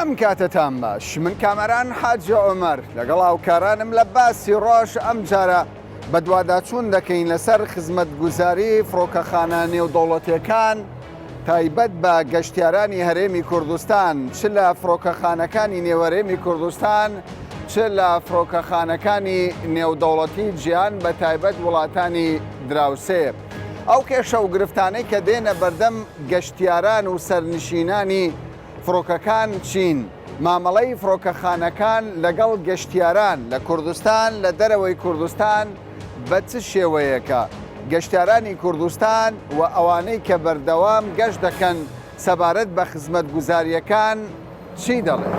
ئەم کاتەتان باش من کامەران حاجی عومەر لەگەڵ هاوکارانم لە باسی ڕۆژ ئەمجارە بەدواداچوون دەکەین لەسەر خزمەتگوزاری فڕۆکەخانە نێودەوڵەتیەکان تایبەت بە گەشتیارانی هەرێمی کوردستان چ لە فڕۆکەخانەکانی نێوەرێمی کوردستان چ لە فڕۆکەخانەکانی نێودەوڵەتی جیهان بە تایبەت وڵاتانی دراوسێ. ئەو کێشە و گرفتانەی کە دێنە بەردەم گەشتیاران و سەرنشینانی فڕۆکەکان چین؟ مامەڵەی فڕۆکەخانەکان لەگەڵ گەشتیاران لە کوردستان لە دەرەوەی کوردستان بە چ شێوەیەکە؟ گەشتیارانی کوردستان و ئەوانەی کە بەردەوام گەشت دەکەن سەبارەت بە خزمەتگوزارییەکان چی دەڵێن؟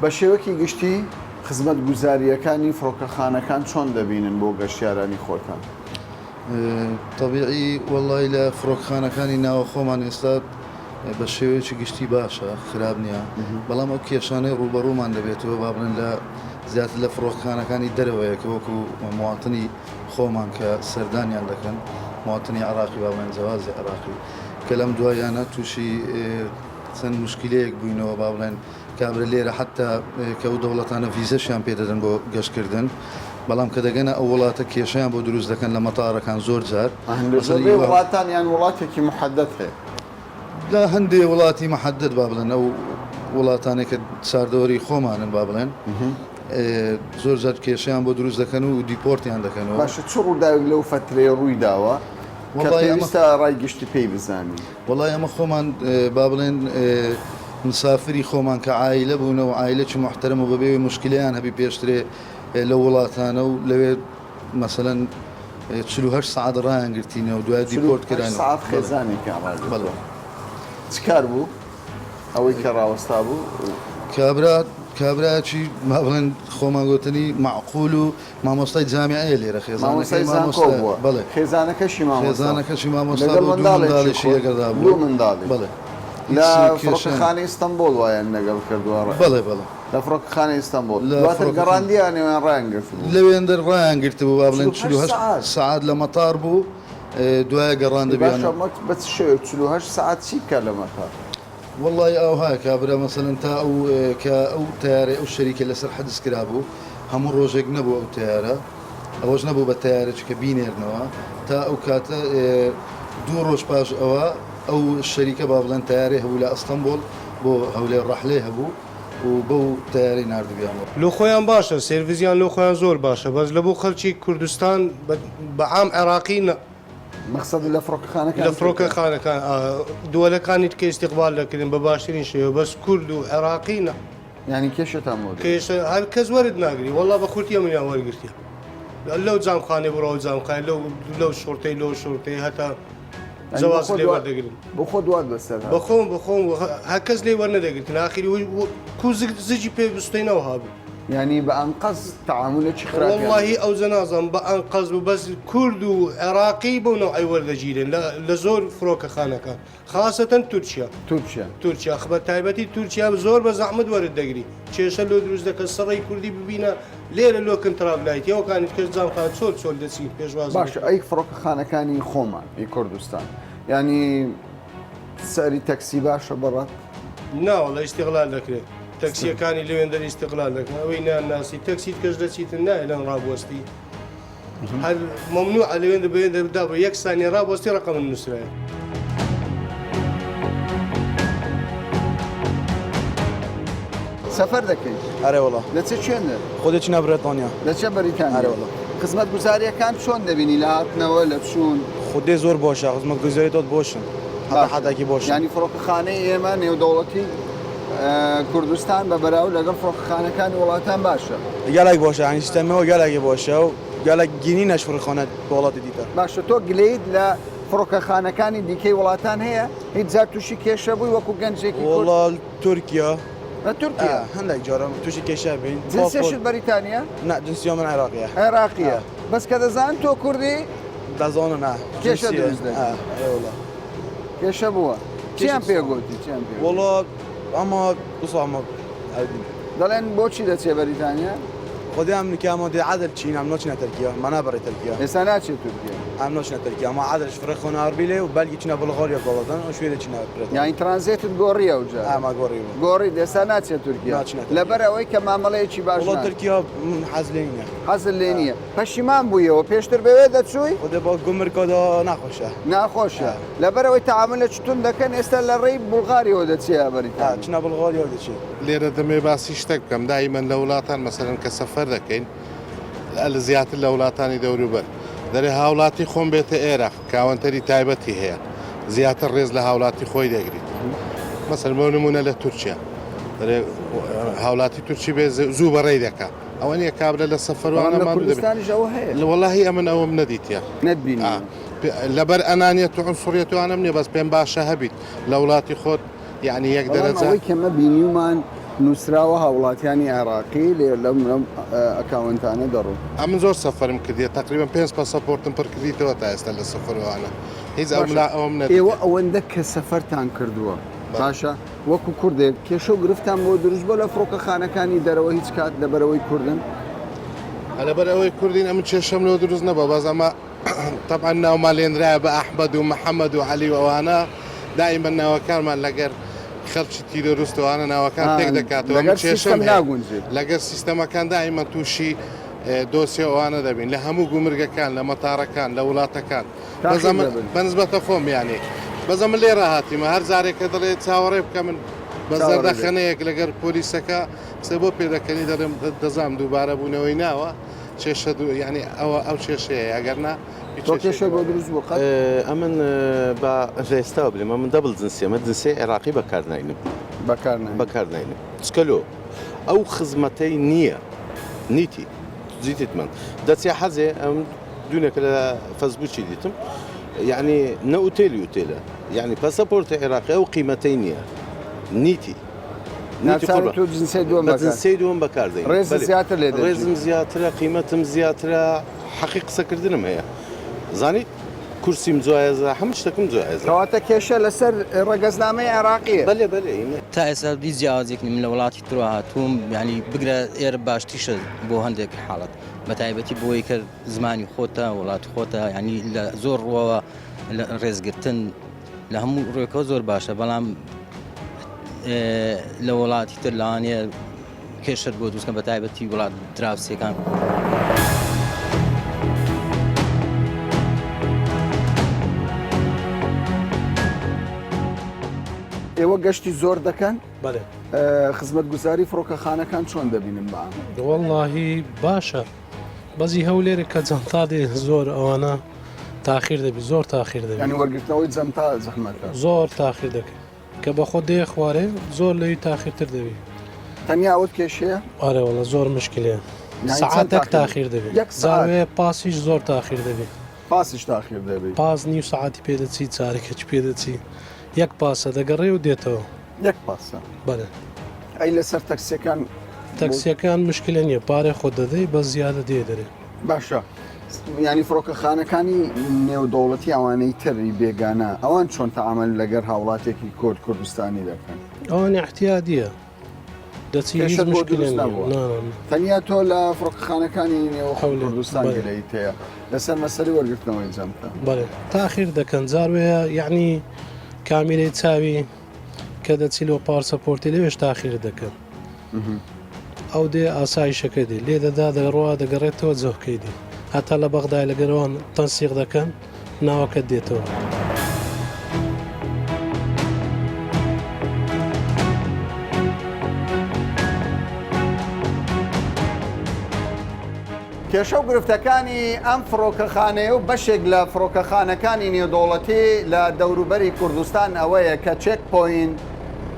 بە شێوەکی گشتی خزمەتگوزارییەکانی فڕۆکەخانەکان چۆن دەبینن بۆ گەشتیارانی خۆتان؟ تەبیعی وەڵی لە فڕۆکخانەکانی ناوەخۆمان ئێستا بە شێوەیەکی گشتی باشە خراپ نییە بەڵام ئەو کێشانەی ڕووبەڕوومان دەبێتەوە با بڵێن لە زیاتر لە فڕۆکخانەکانی دەرەوەیە کە وەکو مواطنی خۆمان کە سەردانیان دەکەن مواطنی عراقی با بڵێن جەوازی عراقی کە لەم دوایانە تووشی چەند مشکلەیەک بووینەوە با بڵێن کابرا لێرە حەتتا کە ئەو دەوڵەتانە ڤیزەشیان پێ دەدەن بۆ گەشتکردن بەڵام کە دەگەنە ئەو وڵاتە کێشەیان بۆ دروست دەکەن لە مەتارەکان زۆر جار لە زۆربەی وڵاتان یان وڵاتێکی محەدەد هەیە؟ لە هەندێ وڵاتی محەدەد با بڵێن ئەو وڵاتانەی کە چاردەوەری خۆمانن با بڵێن زۆر جار کێشەیان بۆ دروست دەکەن و دیپۆرتیان دەکەنەوە. باشە چ ڕووداوێک لەو فەترەیە ڕووی داوە کە پێویستە ڕای گشتی پێی بزانین؟ وەڵای ئەمە خۆمان با بڵێن مسافری خۆمان کە عایلە بوونە و عایلەکی موحتەرەم و بەبێ ئەوەی موشکیلەیان هەبی پێشترێ لەو وڵاتانە و لەوێ مەسەلەن 48 سەعات ڕایان گرتینە و دوای دیپۆرت 48 کران سەعات خێزانێکیان ڕاگرتووە. بەڵێ. چ کار بوو ئەوەی کە ڕاوەستا بوو؟ کابرا کابرایەکی با بڵێن خۆمان گوتنی مەعقول و مامۆستای جامیعەیە لێرە خێزانەکەی مامۆستای زانکۆ مامۆستایە بووە بەڵێ خێزانەکەشی مامۆستا خێزانەکەشی مامۆستا لەگەڵ بووە دوو منداڵێکی منداڵیشی خۆی لەگەڵدا بووە دوو منداڵی بەڵێ لە هیچ کێشەیان فڕۆکەخانەی ئیستەنبوڵ وایان لەگەڵ کردووە ڕ بەڵێ بەڵێ لە فڕۆکەخانەی ئیستەنبوڵ لە دواتر فڕۆکەخانە گەڕاندیانەوە یان ڕایان گرتبوو؟ لەوێندەر ڕایان گرتبوو با بڵێن 48 48 سەعات سەعات لە مەتار بوو دوایە ئێ باشە گەڕاندبیانەوە. مەت بە چ شێوەیەک 48 سەعات چی بکات لە مەتار؟ وەڵڵاهی ئاوهایە کابرا مەسەلەن تا ئەو کە ئەو تەیارەی ئەو شەریکە لەسەر حەجز کرابوو هەموو ڕۆژێک نەبوو ئەو تەیارە ئەوەش نەبوو بە تەیارێکی کە بینێرنەوە تا ئەو کاتە دوو ڕۆژ پاش ئەوە ئەو شەریکە با بڵێن تەیارەی هەبوو لە ئەستەنبۆڵ بۆ هەولێر ڕەحلەی هەبوو و بەو تەیارەی ناردبیانەوە. لۆ خۆیان باشە سێرڤزیان لۆ خۆیان زۆر باشە بەس لە بۆ خەلکی کوردستان بە عام عێراقی نا. مەقسەدت لە فڕۆکەخانەکانی لە تورکیا؟ فڕۆکەخانەکان ئا دووەلەکانی تکە ئیستیقبال دەکرێن بە باشترین شێوە بەس کورد و عێراقی نا. یانی کێشەتان بۆ دێت؟ کێشە هەر کەس وەرت ناگری وەڵا بە کورتی ئەمنیان وەرگرتیە لەو جامخانەی بڕۆ ئەو جامخانەی لەو لەو شوڕتەی لۆ شوڕتەی هەتا یانی بۆ جەواز خۆت لێ وا وەردەگرن. بۆ خۆت وات بەسەر هات؟ بە خۆم بە خۆم هەر کەس لێی وەرنەدەگرتن ئاخری کو زگ زگی پێ بسوتێنەوە هابوو. یانی بە ئەنقەست تەعامولێکی خراپیان وەڵاهی ئەوجە نازانم بە ئەنقەست بوو بەس کورد و عێراقی بەو نەوعەی وەردەگیرێن لە لە زۆر فرۆکەخانەکان خاسەتەن تورکیا تورکیا تورکیا خ بە تایبەتی تورکیا زۆر بە زەحمەت وەرت دەگری کێشە لۆ دروست دەکەن سەڕەی کوردی ببینە لێرە لۆ کنتراف لایت یەوەکانی کەس جامخان چۆل چۆل دەچین پێشوازی باشە دەکەن. ئەی فڕۆکەخانەکانی خۆمان ئی کوردستان یانی سعری تەکسی باشە بەڕات؟ نا وەڵا ئیستیغلال دەکرێت تەکسیەکانی لەوێندەر ئیستیغلال دەکەن ئەوەی نان ناسی تەکسیت کەش دەچیتن نایلەن ڕابوەستی هەر مەمنوعە لەوێندە بەوێندە دابڕی یەک سانیە ڕابوەستی ڕەقەمت نووسرایە. سەفەر دەکەی؟ ئەرێ وەڵا. دەچێ کوێندەر؟ خۆ دەچینە برێتانیا. دەچێ بەریتانیا؟ ئەرێ وەڵا. خزمەتگوزارییەکان چۆن دەبینی لە هاتنەوە لە چوون؟ خودێ زۆر باشە خزمەتگوزاری داد باشن هەتا حەدەکی باشن. یانی فڕۆکەخانەی ئێمە نێودەوڵەتی کوردستان بە بەراورد لەگەڵ فڕۆکەخانەکانی وڵاتان باشە؟ گەلەک باشە یانی سیستەمەوە گەلەکی باشە و گەلەک گینینەش فڕۆکەخانە وڵاتی دیتە. باشە تۆ گلەیت لە فڕۆکەخانەکانی دیکەی وڵاتان هەیە؟ هیچ جار تووشی کێشە بووی وەکو گەنجێکی کورد؟ وەڵا تورکیا. لە تورکیا؟ هەندێک جارە تووشی کێشە بین. جنسیەشت بەریتانیە؟ نا جنسیە من عێراقیە. عێراقیە. بەس کە دەزانن تۆ کوردی؟ دەزانن نا. کێشە دروست دەکەن. ئەرێ وەڵا. کێشە بووە. چیان پێ گۆتی؟ چیان پێ وەڵا ئەمە وسا ئەمە دەڵێن بۆچی دەچێ بەریتانیا؟ خودێ ئەم نکە ئەمە دێ عەدل چین ئەم نۆچنە تەرکیە ما نابڕێ تەرکیە. ئێستا ناچێت تورکیا. ئەم نۆچنە تەرکیە ما عەدلش فرە خۆ ناربیلێ و بەلگی چنە بڵغاریە گۆڵەدەن ئەو شوێنە چنە برێتانیا. یانی ترانزێتت گۆڕی ئەو جارە. ئا ما گۆڕی بوو. گۆڕیت ئێستا ناچێت تورکیا. ناچنە تورکیا. لەبەر ئەوەی کە مامەڵەیەکی باش وەڵا ناکەن. تورکیا من حەز لێ نییە. حەزت لێ نییە. پەشیمان بوویەوە پێشتر بەوێ دەچووی؟ خودێ با گومرکە دا ناخۆشە. ناخۆشە. لەبەرئەوەی تەعامولێکی توند دەکەن ئێستا لە ڕێی بوڵغاریەوە دەچیە بەریتانیا. چنە بوڵغاریەوە دەچێ. لێرە دەمەوێت باسی شتێک بکەم دائیمەن لە وڵاتان مەسەلەن کە سەفەر دەکەین زیاتر لە وڵاتانی دەوروبەر دەرێ هاوڵاتی خۆم بێتە ئێرە کاوەنتەری تایبەتی هەیە زیاتر ڕێز لە هاوڵاتی خۆی دەگریت مەسەل بۆ نمونە لە تورکیا دەرێ هاوڵاتی تورکی بێ زوو بەڕێی دەکا ئەوە نییە کابرا لە سەفەروانە ماندوو دەبێت کوردستانیش ئەوە هەیە وەڵاهی ئەمن ئەوەم نەدیتە نەتبینی لەبەر ئەنانیەت و عنسڕیەت و ئەوانەم نیە بەس پێم باشە هەبیت لە وڵاتی خۆت یعنی یەک بەڵام دەرەجە. ئەوەی کە مە بینیومان نووسراوە هاوڵاتیانی عێراقی لێ لەم لەم ئەکاونتانە دەڕۆن. ئەمن زۆر سەفەرم کردیە تەقریبەن پێنج پەسەپۆرتم پڕ کردیتەوە تا ئێستا لە سەفەر و ئەوانە هیچ ئەوم باشە لا ئەوەم نەدیتە. ئێوە ئەوەندە کە سەفەرتان کردووە باشە وەکو کوردێک کێشە و گرفتان بۆ دروست بۆ لە فڕۆکەخانەکانی دەرەوە هیچ کات لەبەرئەوەی کوردن؟ لەبەر ئەوەی کوردین ئەمن کێشەم لۆ دروست نەبووە بەس ئەمە تەبعەن ناومان لێنرایە بە ئەحمەد و محەمەد و عەلی و ئەوانە دائیمەن ناوەکانمان لەگەر خەڵکی تیرۆرست و ئەوانە ناوەکان تێک دەکاتەوە لەگەر من کێشەم سیستەم هەیە ناگونجێت. لەگەر سیستەمەکان دائیمەن تووشی دۆسیە و ئەوانە دەبین لە هەموو گومرگەکان لە مەتارەکان لە وڵاتەکان بەس تاقیب ئەمن دەبن. بەنسبەتە خۆم یانی بەس ئەمن لێرە هاتیمە هەر جارێک کە دەڵێ چاوەڕێ بکە من بە چاوەڕێ بێت. زەردەخەنەیەک لەگەر پۆلیسەکە قسەی بۆ پێ دەکەنی دەڵێم دەزانم دووبارە بوونەوەی ناوە کێشە دوو یانی ئەوە ئەو کێشەیە ئەگەر نا هیچ تۆ کێشەیەکی کێشەت بۆ وا نییە. دروست بوو قەت؟ ئەمن با لە ئێستاوە بلێم ئەمن double جنسیەمە جنسیەی عێراقی بەکار ناینم بەکار ناینی. بەکار ناینم چکە لۆ ئەو خزمەتەی نییە نیتی جیتیت من دەچێ حەزێ ئەم دوونێکە لە فەسبووکی دیتم یعنی نە ئوتێلی ئوتێلە یعنی پەسەپۆرتی عێراقی ئەو قیمەتەی نییە نیتی ناچاری تۆ جنسیەی دووەم بە بەکار جنسیەی دووەم بەکار دەین ڕێزت بەلێ زیاتر لێ دەگیرێ. ڕێزم زیاترە قیمەتم زیاترە حەقی قسەکردنم هەیە زانیت کورسیم جوایەزە هەموو شتەکم جوایەزە. کەواتە کێشە لەسەر ڕەگەزنامەی عێراقییە. بەلێ بەلێ ئیمە. تا ئێستا هیچ جیاوازیەک نیە من لە وڵاتی ترەوە هاتووم یانی بگرە ئێرە باشتریشە بۆ هەندێک حاڵەت بە تایبەتی بۆی کە زمانی خۆتە وڵاتی خۆتە یانی لە زۆر ڕووەوە لە ڕێزگرتن لە هەموو ڕوێکەوە زۆر باشە بەڵام لە وڵاتی تر لەوانەیە کێشت بۆ دروستکەن بە تایبەتی وڵات دراوسێکان. ئێوە گەشتی زۆر دەکەن؟ بەڵێ. خزمەتگوزاری فڕۆکەخانەکان چۆن دەبینن بە ئامەد؟ وەڵڵاهی باشە بەزی هەولێرە کە جەنتا دێ زۆر ئەوانە تاخیر دەبی زۆر تاخیر دەبی. یانی وەرگرتنەوەی جەنتا زەحمەتە. زۆر تاخیر دەکەی کە بەخۆت دێیە خوارێ زۆر لەوی تاخیرتر دەبی. تەنیا ئەوەت کێشەیە؟ ئەرێ وەڵا زۆر مشکلەیە یانی چەند سەعاتێک تاخیر تاخیر دەبی یەک سەعات. جارێ پاسیش زۆر تاخیر دەبی. پاسیش تاخیر دەبی. پاس نیو سەعاتی پێ دەچی چارەکێکی پێ دەچی یەک پاسە دەگەڕێ و دێتەوە. یەک پاسە. بەلێ. ئەی لەسەر تەکسیەکان؟ تەکسیەکان مشکلە نیە پارەی خۆت دەدەی بەس زیادە دێ دەرێ. باشە یانی فڕۆکەخانەکانی نێودەوڵەتی ئەوانەی تری بێگانە ئەوان چۆن تەعامل لەگەر هاوڵاتێکی کورد کوردستانی دەکەن؟ ئەوان اعتیادیە دەچی هیچ کێشەت بۆ مشکلە دروست نیە نەبووە؟ نا نا نا. تەنیا تۆ لە فڕۆکەخانەکانی نێوخۆی هەولێر کوردستان بەلێ. گلەیت هەیە لەسەر مەسەلەی وەرگرتنەوەی جەمتە؟ بەلێ تاخیر دەکەن جار وەیە یەعنی کامیرەی چاوی کە دەچی لۆ پارسەپۆرتی لەوێش تاخیر دەکەن ئەو دێ ئاسایشەکە دێ لێ دەدا دەڕوا دەگەڕێتەوە جەوکەی دێ هەتا لە بەغدای لەگەرەوان تەنسیق دەکەن ناوەکە دێتەوە. کێشە و گرفتەکانی ئەم فڕۆکەخانەیە و بەشێک لە فڕۆکەخانەکانی نێودەوڵەتی لە دەوروبەری کوردستان ئەوەیە کە check point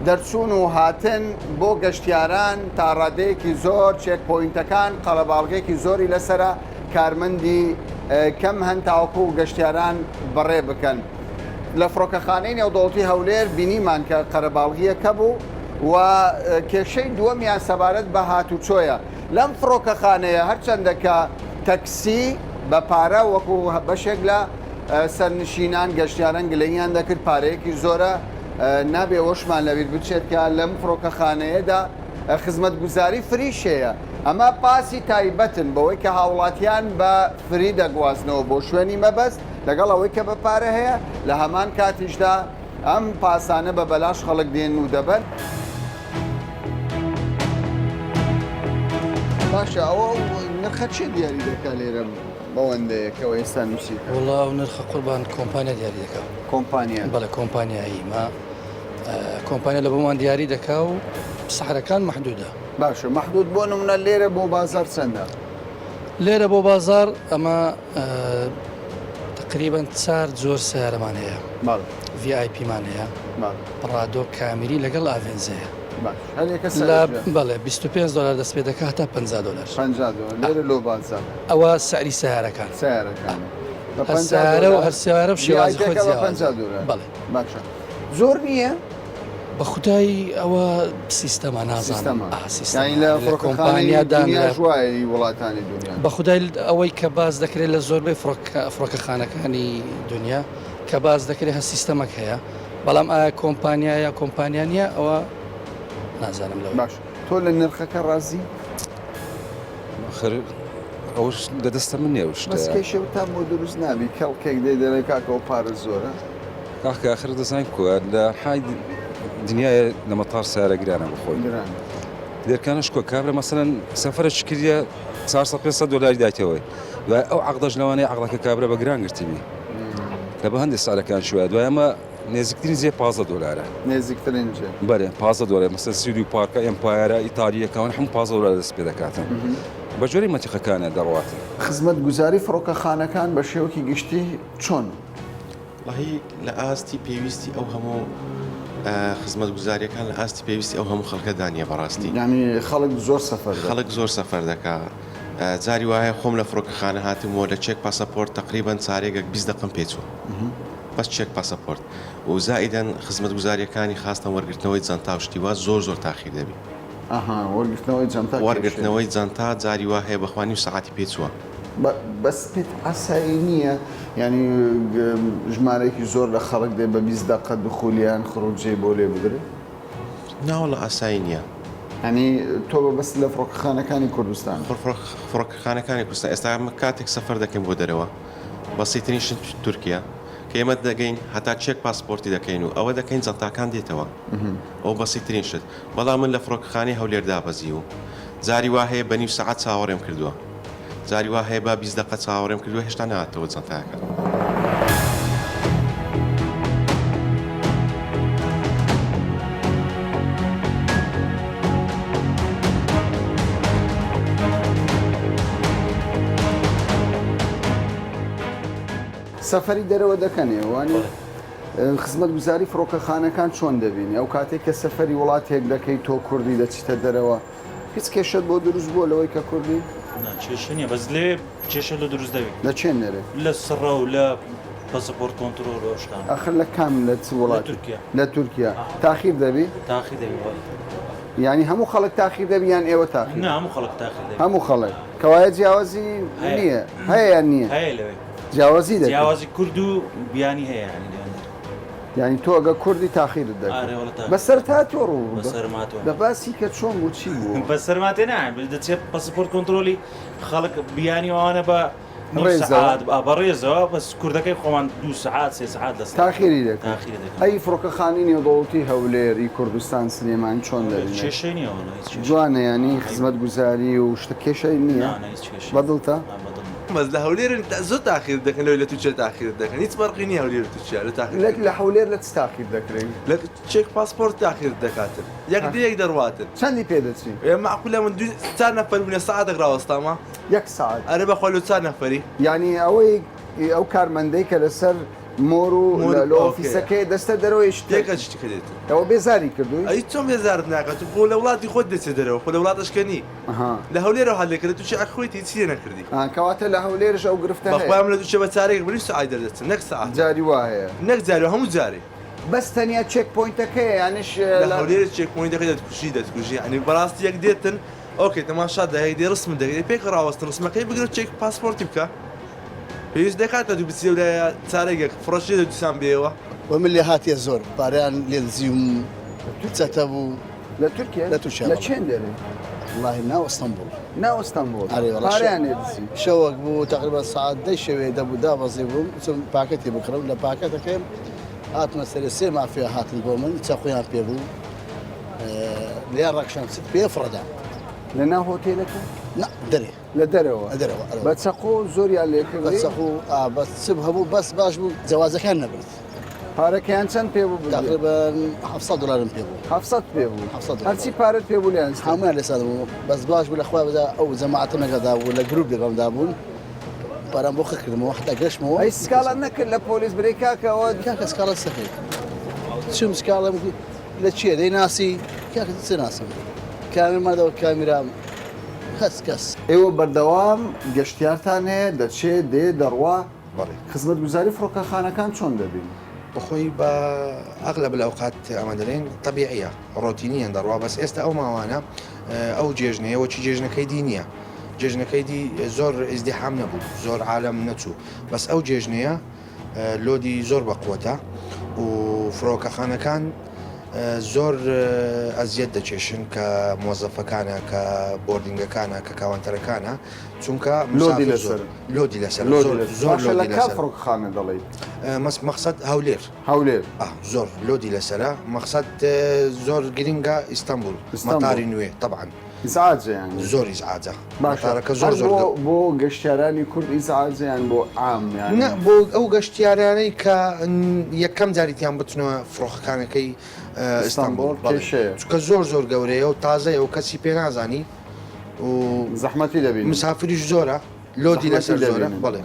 دەرچوون و هاتن بۆ گەشتیاران تا ڕادەیەکی زۆر check point ەکان قەڵەباڵغێکی زۆری لەسەرە کارمەندی کەم هەن تاوەکو گەشتیاران بەڕێ بکەن. لە فڕۆکەخانەی نێودەوڵەتی هەولێر بینیمان کە قەرەباڵغییەکە بوو و کێشەی دووەمیان سەبارەت بە هاتوچۆیە. لەم فڕۆکەخانەیە هەرچەندە کە تەکسی بە پارە وەکو بەشێک لە سەرنشینان گەشتیاران گلەییان دەکرد پارەیەکی زۆرە نابێ ئەوەشمان لەبیر بچێت کە لەم فڕۆکەخانەیەدا خزمەتگوزاری free ش هەیە. ئەمە پاسی تایبەتن بەوەی کە هاوڵاتیان بە free دەگوازنەوە بۆ شوێنی مەبەست لەگەڵ ئەوەی کە بە پارە هەیە لە هەمان کاتیشدا ئەم پاسانە بە بەلاش خەڵک دێن و دەبەن. باشە ئەوە نرخە چێ دیاری دەکا لێرە بەوەندەیە کەەوە ئێستا نووسی؟ وڵا ئەو نرخە قوربان کۆمپانیا دیاری دەکا. کۆمپانیا؟ بەڵێ کۆمپانیایی ما کۆمپانیا لە بۆمان دیاری دەکا و سەحرەکان مەحدودە. باشە مەحدود بۆ نمونە لێرە بۆ بازار چەندە؟ لێرە بۆ بازار ئەمە تقریبا چار جۆر سیارەمان هەیە VIP مان هەیە پڕادۆ کامیری لەگەڵ ئاڤێنزەیە بەڵێ 25 دلار دەست پێ دەکات تا 50 دلار ئەوە سعری سیارەکان سیارەکان سیارە و هەر سیارە و شێوازی خۆی بەڵێ باشە زۆر نییە؟ بە خودای ئەوە سیستەمە نازانم لە کۆمپانیا دانیاش وایە وڵاتانی دنیا بە خودای ئەوەی کە باس دەکرێت لە زۆربەی فڕۆکەخانەکانی دنیا کە باس دەکرێت هە سیستەمەک هەیە بەڵام ئایا کۆمپانیا یا کۆمپانیا نییە ئەوە نازانم لەوە باش تۆ لە نرخەکە ڕازی؟ خر ئەوش لە دەستە من نیە شتە بەس کێشەتان بۆ دروست نابی کەڵکێک دێ دەڵێ کاکەەوە پارە زۆرە کاکە ئاخر دەزانین کوە لە حای دنیاە لە مەتار سارە گرانە بخۆی دەرکانش کۆ کابرا مەسەن سەفرە کردە 400 500 دلاری دایتەوەی دوای ئەو عقدەش لەوانەیە عقدەکە کابرا بە گران گرتبی لە بە هەندێک سارەکان شوە دوای ئەمە نێزیکترین جێ 15 دلارە نێزیکترین جێ بەێ 15 دلار مەسەن سیدی و پارکە ئەمپایرە ئیتالیەکان هەم 15 دلار دەست پێ دەکاتن بە جۆری مەتیقەکانە دەڕواتن. خزمەتگوزاری فڕۆکەخانەکان بە شێوەکی گشتی چۆن؟ وەڵاهی لە ئاستی پێویستی ئەو هەموو خزمەتگوزاریەکان لە ئاستی پێویستی ئەو هەموو خەڵکەدا نییە بەڕاستی. یانی خەڵک زۆر سەفەر دەکا. خەڵک زۆر سەفەر دەکا. جاری وایە خۆم لە فڕۆکەخانە هاتمەوە لە چێک پاسەپۆرت تەقریبەن چارێگەک 20 دەقەم پێچووە بەس چێک پاسەپۆرت و زائیدەن خزمەتگوزاریەکانی خاستەن وەرگرتنەوەی جەنتا و شتی وا زۆر زۆر تاخیر دەبی. ئەها وەرگرتنەوەی جەنتا کێشەیە. وەرگرتنەوەی جەنتا جاری وا هەیە بەخوا نیو سەعاتی پێچووە. بەس پێت ئاسایی نییە یانی ژمارەیەکی زۆر لە خەڵک دێ بە 20 دەقە دخولیان خروجی بۆ لێ بدرێ؟ ناوەڵا ئاسایی نییە. یانی تۆ بەس لە فڕۆکەخانەکانی کوردستان؟ فڕۆکەخانەکانی کوردستان ئێستا ئەمە کاتێک سەفەر دەکەین بۆ دەرەوە بەسیترین شت تورکیا کە ئێمە دەگەین هەتا چێک پاسپۆرتی دەکەین و ئەوە دەکەین جەنتاکان دێتەوە ئەو بەسیترین شت بەڵام من لە فڕۆکەخانەی هەولێر دابەزیوم جاری وا هەیە بە نیو سەعات چاوەڕێم کردووە جاری وا هەیە با 20 دەقە چاوەڕێم کردووە هێشتا نەهاتەوە جەنتاکە. سەفەری دەرەوە دەکەن ئێوە وانیە؟ خزمەتگوزاری فڕۆکەخانەکان چۆن دەبینی؟ ئەو کاتێک کە سەفەری وڵاتێک دەکەی تۆ کوردی دەچیتە دەرەوە هیچ کێشەت بۆ دروست بووە لەوەی کە کوردی؟ نا کێشە نییە بەس لێ کێشە لە دروست دەبێت. لە چێن دەرێ؟ لە سڕە و لە پەسەپۆرت کۆنترۆل و ئەو شتانە. ئەخر لە کام لە چ وڵات؟ لە تورکیا. لە تورکیا تاخیر دەبی؟ تاخیر دەبی بەڵێ. یانی هەموو خەڵک تاخیر دەبی یان ئێوە تاخیر؟ نا هەموو خەڵک تاخیر دەبی. هەموو خەڵک. کەوایە جیاوازی نییە هەیە یان نییە؟ هەیە لەوێ. جیاوازی دەکرد. جیاوازی کورد و بیانی هەیە یانی لەوێ. یانی تۆ ئەگە کوردی تاخیرت دەکرد. ئارێ وەڵا تاخیر. بەسەرت هاتووە ڕوو بەسەرم هاتووە. دە باسی کە چۆن بوو چی بوو؟ بەسەرم هاتێ نا دەچێ پەسپۆرت کۆنترۆلی خەڵک بیانی و ئەوانە بە نیو سەعات بە ڕێزەوە بەس کوردەکەی خۆمان دوو سەعات سێ سەعات لەسەر تاخیری دەکرد. تاخیری دەکرد. ئەی فڕۆکەخانەی نێودەوڵەتی هەولێر ی کوردستان سلێمانی چۆن دەبینێت؟ کێشەی نییە وەڵا هیچ کێشەی. جوانە یانی خزمەتگوزاری و شتە کێشەی نییە؟ نا نا هیچ کێشەی. بەدڵتە؟ بەس لە هەولێر زۆر تاخیر دەکەن لەوەی لە تورکیا تاخیر دەکەن هیچ فەرقی نییە هەولێر و تورکیا لە تاخیر لە لە هەولێر لە چ تاخیر دەکرێی؟ لە چێک پاسپۆرت تاخیر دەکاتن یەک دێ یەک دەڕواتن. چەندی پێ دەچی؟ ئێ مەعقولە من دوو چار نەفەر بووینە سەعاتێک ڕاوەستامە؟ یەک سەعات؟ ئەرێ بەخوا لۆ چار نەفەری. یانی ئەوەی ئەو کارمەندەی کە لەسەر مۆر و لە ئۆفیسەکەی دەستە دەرەوەی شتێکە شتێکە دێت. ئەوە بێزاری کردووی؟ ئەی چۆن بێزارت ناکات خۆ لە وڵاتی خۆت دەچێت دەرەوە خۆ لە وڵاتەش کە نی لە هەولێرەوە هەل لێکرد تو چی خۆیت هیچ لێ نەکردی کەواتە لە هەولێرش ئەو گرفتە هەیە بەخوا من لە دووچە بە چارێک بە نیو سەعات دەردەچم نەک سەعات جاری وا هەیە نەک جاری هەموو جارێ بەس تەنیا check point ەکەیە یانیش لە هەولێر check point ەکە دەتکوژی دەتکوژی یانی بەڕاستی یەک دێتن okay تەماشا دەکەی دێ ڕسمت دەگرێ پێک ڕاوەستن ڕسمەکەی بگرە چێک پاسپۆرتی بکە پێویست دەکات کە تو بچی لەولایە چارەگێک فڕەشی لە دوسان بێیەوە. وە من لێ هاتیە زۆر پارەیان لێ دزیوم چەتە بوو لە تورکیا لە تورکیا لە چێن دەرێ؟ وەڵاهی ناو ئەستەنبوڵ. ناو ئەستەنبوڵ. ئەرێ وەڵا. پارەیان لێ دزی. شەوەک بوو تەقریبەن سەعات دەی شەوێ دەبوو دابەزی بووم چم پاکەتی بکڕم لە پاکەتەکەیم هاتمە سەرێ سێ مافیا هاتن بۆ من چەقویان پێ بوو لێیان ڕاکشام چت پێ فڕەدام. لە ناو هۆتێلەکە؟ نا دەرێ. لە دەرەوە؟ لە دەرەوە ئەرێ. بە چەقۆ زۆریان لێ کردی؟ بە چەقۆ ئا بەس چم هەبوو بەس باش بوو جەوازەکان نەبرد. پارەکەیان چەند پێ بوو بردیان؟ تەقریبەن 700 دلارم پێ بوو. 700 پێ بوو. 700 دلار. هەرچی پارەت پێ بوو لێیان ستاند. هەموویان لێ ساندبوو. بەس باش بوو لە خوای بەزا ئەو جەماعەتەم لەگەڵدا بوو لە گروپ لەگەڵمدا بوون پارەم بۆ خڕ کردمەوە حەتا گەشتمەوە. ئەی سکاڵات نەکرد لە پۆلیس برێ کاکە ئەوە. کاکە سکاڵا چ دەکەی؟ چووم سکاڵام لە کێ دەیناسی؟ کاکە چ ناسم؟ کامێرام مادەوە کامیرام کەس کەس. ئێوە بەردەوام گەشتیارتان هەیە دەچێ دێ دەڕوا. بەڵێ. خزمەتگوزاری فڕۆکەخانەکان چۆن دەبینی؟ بەخۆی بە اغلب الاوقات ئەمە دەلێن تەبیعیە ڕۆتینیان دەڕوا بەس ئێستا ئەو ماوانە ئەو جێژنەیە وەکی جێژنەکەی دی نییە جێژنەکەی دی زۆر ئیزدیحام نەبوو زۆر عالەم نەچوو بەس ئەو جێژنەیە لۆدی زۆر بەقوەتە و فڕۆکەخانەکان زۆر ئەزیەت دەکێشن کە مۆزەفەکانە کە بۆردینگەکانە کە کاوانتەرەکانە چونکە لۆدی مسافر زۆر لەسەر لۆدی لەسەر لۆدی زۆر لەسەر زۆر باشە لە لۆدی کا لەسەر فڕۆکەخانە دەڵێیت؟ مەس مەقسەد هەولێر هەولێر ئا زۆر لۆدی لەسەرە مەقسەد زۆر گرنگە ئیستەنبوڵ ئیستەنبوڵ مەتاری نوێ تەبعەن ئیزعاجە یانی زۆر ئیزعاجە باشە مەتارەکە زۆر هەر زۆر بۆ گەو بۆ گەشتیارانی کورد ئیزعاجە یان بۆ عام یانی؟ نا بۆ ئەو گەشتیارانەی کە یەکەم جاریتیان بچنە فڕۆخەکانەکەی ئیستەنبوڵ ئیستەنبوڵ بەڵێ کێشەیە چونکە زۆر زۆر گەورەیە و تازەیە و کەسی پێ نازانی و زەحمەتی دەبینن. مسافریش زۆرە لۆدی زەحمەتی لەسەر زۆرە دەبینن. بەڵێ.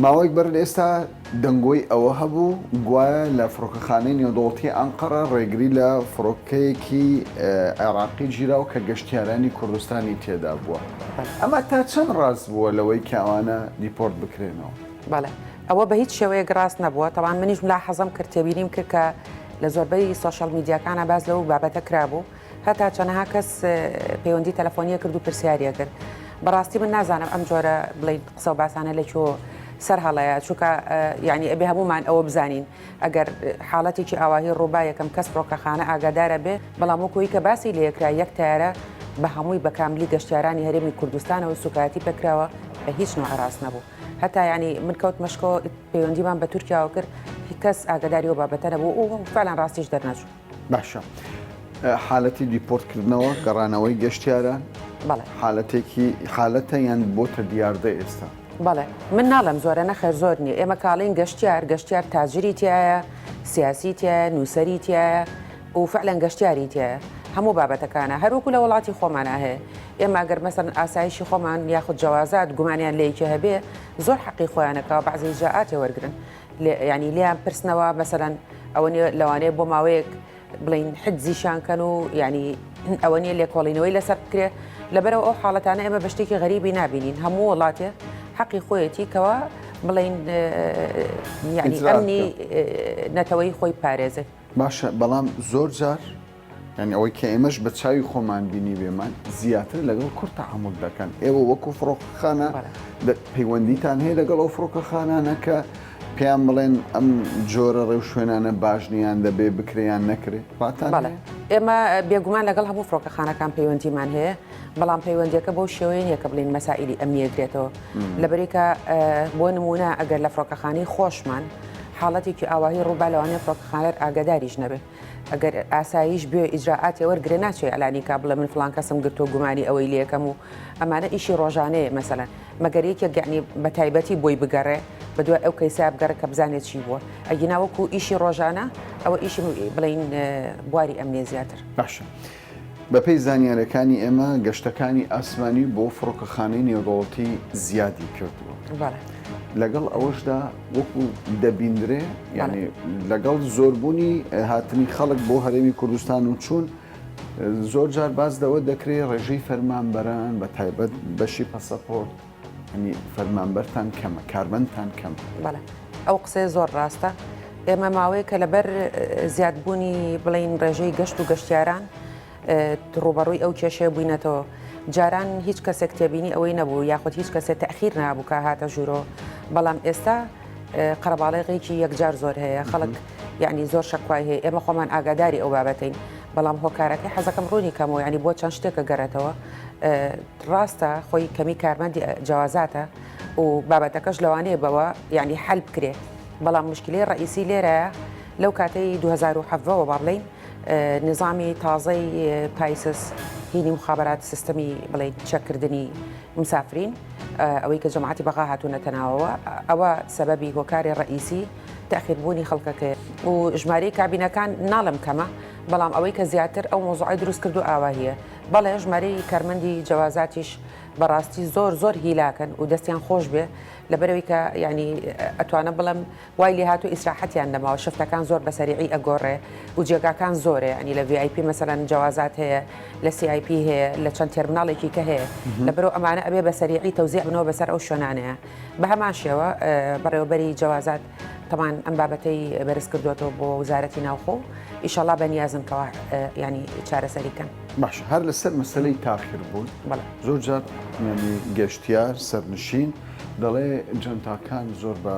ماوەیەک بەر لە ئێستا دەنگۆی ئەوە هەبوو گوایە لە فڕۆکەخانەی نێودەوڵەتی ئەنقەرە ڕێگری لە فڕۆکەیەکی عێراقی گیراوە کە گەشتیارانی کوردستانی تێدا بووە. ئەمە تا چەند ڕاست بووە لەوەی کە ئەوانە دیپۆرت بکرێنەوە؟ بەڵێ ئەوە بە هیچ شێوەیەک ڕاست نەبووە، تەبعەن منیش ملاحەزەم کرد تێبینیم کرد کە لە زۆربەی سۆشیال میدیاکانا باس لەو بابەتە کرابوو هەتا چەنەها کەس پەیوەندی تەلەفۆنیە کرد و پرسیاریە کرد بەڕاستی من نازانم ئەم جۆرە بڵێن قسە و باسانە لە کوێ سەر هەڵەیە چونکە یعنی ئەبێ هەمومان ئەوە بزانین ئەگەر حاڵەتێکی ئاواهی ڕووبا یەکەم کەس فڕۆکەخانە ئاگادارە بێ بەڵام وەکوی کە باسی لێکرا یەک تارە بە هەمووی بە کاملی گەشتیارانی هەرێمی کوردستانەوە سوکایەتی پێکراوە بە هیچ نوع ڕاست نەبوو هەتا یعنی من کەوت مەشکۆ پەیوەندیمان بە تورکیاوە کرد کەس ئاگاداری ئەو بابەتە نەبوو و فعلا ڕاستیش دەرنەچوو. باشە حالەتی دیپۆرت کردنەوە گەڕانەوەی گەشتیاران بەڵێ حالەتێکی حالەتە یان بۆتە دیاردە ئێستا؟ بەڵێ من ناڵێم زۆرە نەخێر زۆر نییە ئێمە کاڵین گەشتیار گەشتیار تاجری تایە سیاسی تایە نووسەری تایە و فعلەن گەشتیاری تایە هەموو بابەتەکانە هەروەکو لە وڵاتی خۆمانە هەیە ئێمە گەر مەسەن ئاسایشی خۆمان یاخود جەوازات گومانیان لەیەکی هەبێ زۆر حەقی خۆیانە کەوا بەعزی ئیجرائاتێ وەرگرن یانی لێیان پرسنەوە مەسەلەن ئەوە نیە لەوانەیە بۆ ماوەیەک بڵین حجزیشان کەن و ینی ئەوە نیە لێکۆڵینەوەی لەسەر بکرێ لەبەرەوە ئەو حاڵەتانە ئێمە بە شتێکی غەریبی نابینین هەموو وڵاتێ حەقی خۆیەتی کەوا بڵین یعنی ئەمنی نەتەوەی خۆی پارێزێ باشە بەڵام زۆر جار یانی ئەوەی کە ئێمەش بە چاوی خۆمان بینیبێمان زیاتر لەگەڵ کورد تەعامول دەکەن ئێوە وەکو فڕۆکەخانە پەیوەندیتان هەیە لەگەڵ ئەو فڕۆکەخانانە کە پێیان بڵێن ئەم جۆرە ڕێوشوێنانە باش نیان دەبێ بکرێ یان نەکرێ ڕاتان بەڵێ ئێمە بێگومان لەگەڵ هەموو فڕۆکەخانەکان پەیوەندیمان هەیە بەڵام پەیوەندیەکە بەو شێوەیە نییە کە بڵین مەسائلی ئەمنیە گرێتەوە لەبەرێکە بۆ نمونە ئەگەر لە فڕۆکەخانەی خۆشمان حاڵەتێکی ئاواهی ڕووبا لەوانەیە فڕۆکەخانەر ئاگاداریش نەبێ ئەگەر ئاسایش بێ ئیجرائاتێ وەرگرێ ناچێ ئیعلانی کا بڵێ من فڵان کەسم گرتووە گومانی ئەوەی لێکەم و ئەمانە ئیشی ڕۆژانەیە مەسەلەن مەگەر یەکێک یەعنی بە تایبەتی بۆی بگەڕێ بە دوای ئەو کەیسە بگەڕێ کە بزانێت چی بووە ئەگینا وەکو ئیشی ڕۆژانە ئەوە ئیشی بڵین بواری ئەمنیە زیاتر. باشە بەپێی زانیاریەکانی ئێمە گەشتەکانی ئاسمانی بۆ فڕۆکەخانەی نێودەوڵەتی زیادی کردووە. بەڵێ. لەگەڵ ئەوەشدا وەکو دەبیندرێ یعنی لەگەڵ زۆربوونی هاتنی خەڵک بۆ هەرێمی کوردستان و چوون زۆر جار باس لەوە دەکرێ ڕێژەی فەرمانبەران بە تایبەت بەشی پەسەپۆرت ینی فەرمانبەرتان کەمە کارمەندتان کەم. بەڵێ ئەو قسەیە زۆر ڕاستە ئێمە ماوەیەکە لەبەر زیادبوونی بڵین ڕێژەی گەشت و گەشتیاران ڕووبەڕووی ئەو کێشەیە بووینەتەوە. جاران هیچ کەسێک تێبینی ئەوەی نەبوو یاخود هیچ کەسێک تەئخیر نابوو کە هاتە ژوورەوە، بەڵام ئێستا قەرەباڵغێکی یەکجار زۆر هەیە، خەڵک یعنی زۆر شەکوای هەیە ئێمە خۆمان ئاگاداری ئەو بابەتین بەڵام هۆکارەکەی حەزەکەم ڕوونی کەمەوە یعنی بۆ چەند شتێکە گەڕێتەوە ڕاستە خۆی کەمی کارمەندی جوازاتە و بابەتەکەش لەوانەیە بەوە یعنی حل بکرێ بەڵام مشکلەی ڕئیسی لێرەیە لەو کاتەی 2017ەوە با بڵین نظامی تازەی پایسس هینی مخابرات سیستەمی بڵین چەکردنی مسافرین ئەوەی کە جەماعەتی بەغا هاتوونەتە ناوەوە ئەوە سەبەبی هۆکاری ڕئیسی تاخیر بوونی خەڵکەکەی و ژمارەی کابینەکان ناڵم کەمە بەڵام ئەوەی کە زیاتر ئەو مۆزوعی دروست کردو ئاواهیە بەڵێ ژمارەی کارمەندی جەوازاتیش بەڕاستی زۆر زۆر هیلاکەن و دەستیان خۆش بێ لەبەرەوەی کە ینی ئەتوانم بڵم وای لێهاتوو ئیسراحەتیان نەماوە شفتەکان زۆر بە سەریعی ئەگۆڕێ و جێگاکان زۆرە یانی لە VIP مەسەلەن جەوازات هەیە لە CIP هەیە لە چەند تێرمناڵێکی کە هەیە لەبەرو ئەمانە ئەبێ بە سەریعی تەوزیع بنەوە بەسەر ئەو شوێنانەیە بە هەمان شێوە بەڕێوەبەری جەوازات تەمان ئەم بابەتەی بەرز کردوێتەوە بۆ وزارەتی ناوخۆ ئیشەڵا بەنیازن کەوا ینی چارەسەری کەن. باش هەر لەسەر مەسەلەی تاخیر بوون زۆر جار گەشتیار سەرنشین دەڵێ جەنتاکان زۆر بە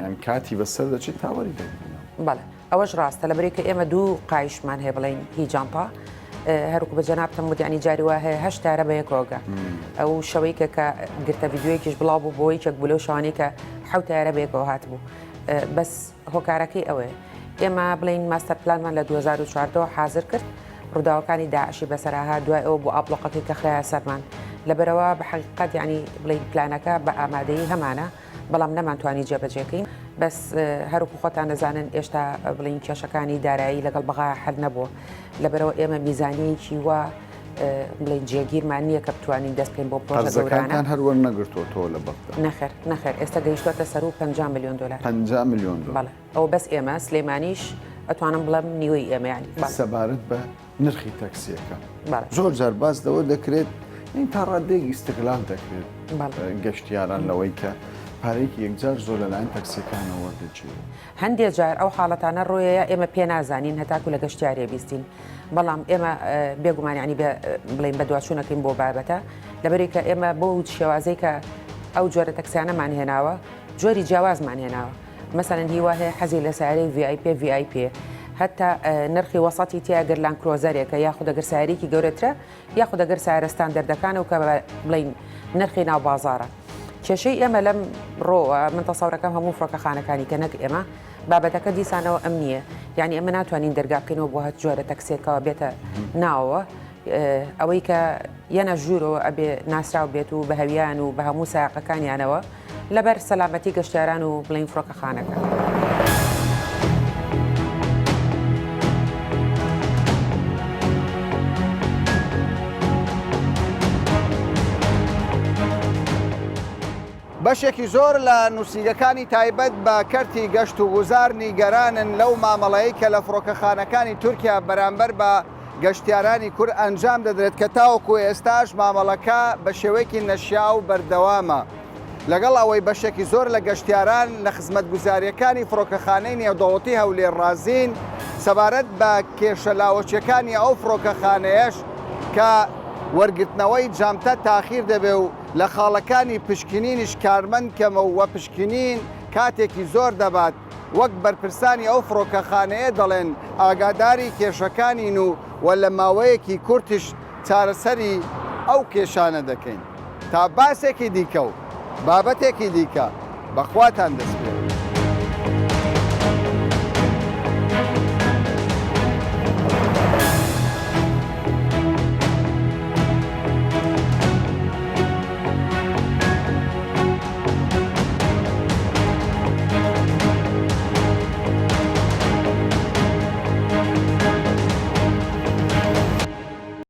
یان کاتی بەسەر دەچێت تا وەری دەگرنەوە. بەڵێ ئەوەش ڕاستە لەبەرەی کە ئێمە دوو قایشمان هەیە بڵێین هی جانتا هەروکو بە جەنابتم وت یانی جاری وا هەیە هەشت تارە بە یەکەوە ئەو شەوەی کە کە گرتە ڤیدیۆیەکیش بڵاو بوو بۆ یەکێک بوو لەو شەوانەی کە حەوت تارە بە یەکەوە هاتبوو بەس هۆکارەکەی ئەوەیە ئێمە بڵێین ماستەر پلانمان لە 2014 حاضر کرد ڕووداوەکانی داعشی بەسەرا هات دوای ئەوە بۆ ئابڵۆقەکەی کە خرایە سەرمان لەبەرئەوە بە حەقیقەت یانی بڵێین پلانەکە بە ئامادەیی هەمانە بەڵام نەمانتوانی جێبەجێکەین بەس هەروکو خۆتان دەزانن ئێشتا بڵین کێشەکانی دارایی لەگەڵ بەغا حل نەبووە لەبەرەوە ئێمە میزانیەکی وا بڵین جێگیرمان نییە کە بتوانین دەست بکەین بۆ پرۆژە گەورانە هەر وەرنەگرتووەتەوە لە بەغدا نەخێر نەخێر ئێستا گەیشتوەتە سەر و 50 میلیۆن دلار 50 میلیۆن دلار بەڵێ ئەوە بەس ئێمە، سلێمانیش ئەتوانم بڵێم نیوەی ئێمە یانی. سەبارەت بە نرخی تەکسییەکە زۆر جار باس لەوە دەکرێت یانی تا ڕادەیەک ئیستغلال دەکرێت گەشتیاران لەوەی کە پارەیەکی یەکجار زۆر لەلایەن تەکسیەکانەوە وەردەگیرێت. هەندێ جار ئەو حاڵەتانە ڕوویە ئێمە پێ نازانین هەتاکو لە گەشتیارێ بیستین بەڵام ئێمە بێگومان یانی بڵێین بەدواچوونەکەین بۆ بابەتە لەبەرێک کە ئێمە بۆ شێوازەی کە ئەو جۆرە تەکسیانەمان هێناوە جۆری جیاوازمان هێناوە مەسەلەن هی وا هەیە حەزی لە سەیارەی ڤی ئای پی ڤی ئای پی هەتا نرخی وەسەتی تیا گەر لانکرۆزەرێکە یاخود ئەگەر سەیارەیەکی گەورەترە یاخود ئەگەر سەیارە ستاندەردەکانە و کە بڵین نرخی ناو بازارە کێشەی ئێمە لەم ڕۆوە من تەسەورەکەم هەموو فڕۆکەخانەکانی کە نەک ئێمە بابەتەکە دیسانەوە ئەم نییە یعنی ئێمە ناتوانین دەرگا بکەینەوە بۆ هەر جۆرە تەکسێکەوە بێتە ناوەوە ئەوەی کە یەنە ژوورەوە ئەبێ ناسراو بێت و بە هەویان و بە هەموو سایەقەکانیانەوە لەبەر سەلامەتی گەشتیاران و بڵێین فڕۆکەخانەکە. بەشێکی زۆر لە نووسینگەکانی تایبەت بە کەرتی گەشت و گوزار نیگەرانن لەو مامەڵەی کە لە فڕۆکەخانەکانی تورکیا بەرامبەر بە گەشتیارانی کورد ئەنجام دەدرێت کە تاوەکو ئێستاش مامەڵەکە بە شێوەیەکی نەشیاو بەردەوامە. لەگەڵ ئەوەی بەشێکی زۆر لە گەشتیاران لە خزمەتگوزارییەکانی فڕۆکەخانەی نێودەوڵەتی هەولێر ڕازین، سەبارەت بە کێشە لاوەکییەکانی ئەو فڕۆکەخانەیەش کە وەرگرتنەوەی جامتە تاخیر دەبێ و لە خاڵەکانی پشکنینیش کارمەند کەمە و پشکنین کاتێکی زۆر دەبات، وەک بەرپرسانی ئەو فڕۆکەخانەیە دەڵێن ئاگاداری کێشەکانین و و لە ماوەیەکی کورتیش چارەسەری ئەو کێشانە دەکەین. تا باسێکی دیکە و بابەتێکی دیکە بە خواتان دەسپێرم.